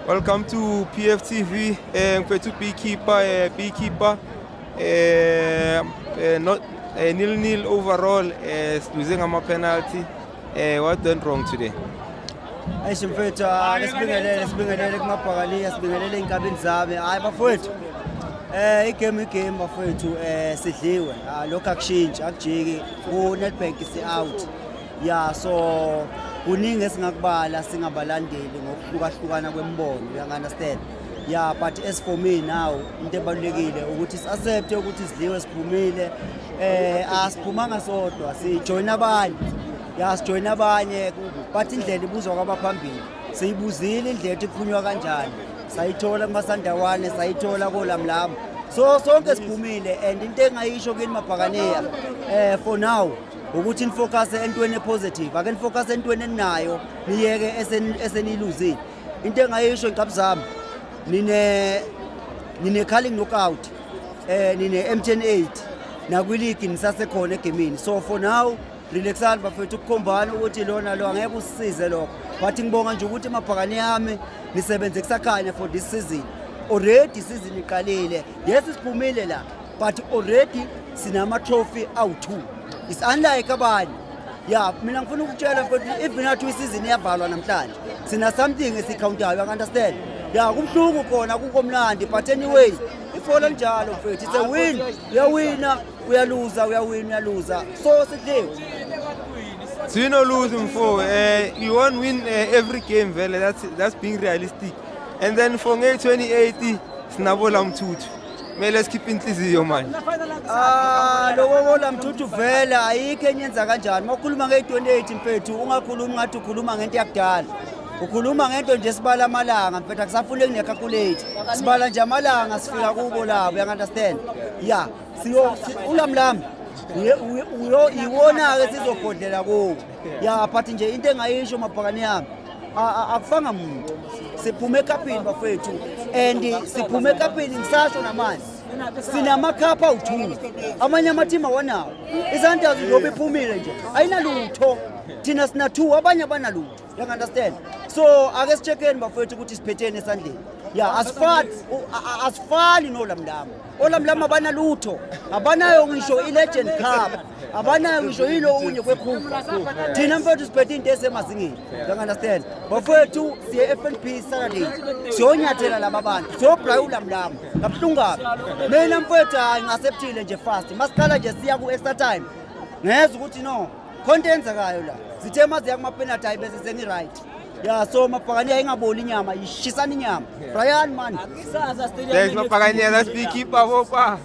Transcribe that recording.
Welcome to PFTV. Ngiphethe beekeeper, beekeeper. Not 0-0 overall. Losing ama penalty. What went wrong today? Eish mfethu, ake sibingelele, sibingelele kumabhakaniya, sibingelele ey'nkabini zami. Hhayi bafowethu, igame, igame bafowethu, sidliwe. Ah, lokhu akushintshi, akujiki ku-Nedbank si-out. Ya, so kuningi esingakubala singabalandeli ngokuhlukahlukana kwemibono, uyangi-understand? Ya, but as for me now, into ebalulekile ukuthi si-accepte ukuthi sidliwe, siphumile. Asiphumanga sodwa, sijoyina abanye. Ya, sijoyina abanye, but indlela ibuzwa kwabaphambili. Siyibuzile indlela ethi kuphunywa kanjani, sayithola kumasandawane, sayithola kolamlama, so sonke siphumile. And into engayisho kini mabhakaniya, for now, ukuthi nifocus entweni epositive, ake nifocus entweni eninayo, niyeke eseniyiluzile. Into engayisho, inkabi zami, nine Carling Knockout, nine MTN 8, nakwiligi nisasekhona egemini. So for now, relaxani bafethu. Ukukhombana ukuthi lona lo angeke usisize lokho, but ngibonga nje ukuthi emabhakane yami nisebenze kusakhanya for this season. Already season iqalile. Yes, siphumile la, but already sinama trophy awu-2. It's unlike abanye. Ya, mina ngifuna ukutshela mfethu, even nathi isizini iyavalwa namhlanje, sina something esicountayo, you understand? Ya, kubuhlungu khona, kukomnandi, but anyway, ibhola linjalo mfethu. It's a win, uyawina, uyaluza, uyawina, uyaluza, so sidliwe. So you no lose mfo. You won't win every game vele. That's being realistic. And then for nge 2080 sinabo lamthuthu. Kumele sikhiphe inhliziyo manje. Ah, lokho kolamthuthu vele ayikho enye yenza kanjani. Uma ukhuluma nge-28 mfethu, ungakhulumi ngathi ukhuluma ngento yakudala. Ukhuluma ngento nje sibala amalanga mfethu, akusafuneki necalculate. Sibala nje amalanga, sifika kubo labo, you understand? Yeah, siyo ulamlami. Uyo iwona ke sizobhodlela kuwo. Ya, but nje into engayisho mabhakane yami, akufanga muntu. Siphume ekhapini bafethu, and siphume ekhapini ngisasho namanje. Sinamakhapha awu-2, amanye amathimu awanawo. ISundowns njengoba iphumile nje ayinalutho, thina sina two, abanye abanalutho, you understand? So ake si-checkeni bafethu ukuthi siphetheni esandleni. Ya, asifani, asifani nolamlama. Olamlama abanalutho, abanayo ngisho i-Legend Cup, abanayo ngisho yilo unye kwekhufa. Thina mfethu siphethe into esemazingeni, you understand? Bafethu, siye FNB Saturday, siyonyathela laba bantu, siyobraya ulamlama kabuhlungu kabi. Mina mfethu, hayi, ngasepthile nje fast masiqala nje siya ku-extra time, ngeza ukuthi no khonto eyenzekayo la, zithe maziya kuma-penalty, hayi, bese sengi-right. Ya, so mabhakani, ayingaboli inyama, ishisana inyama, Brian man. Thanks mabhakane, that's beekeeper bopa.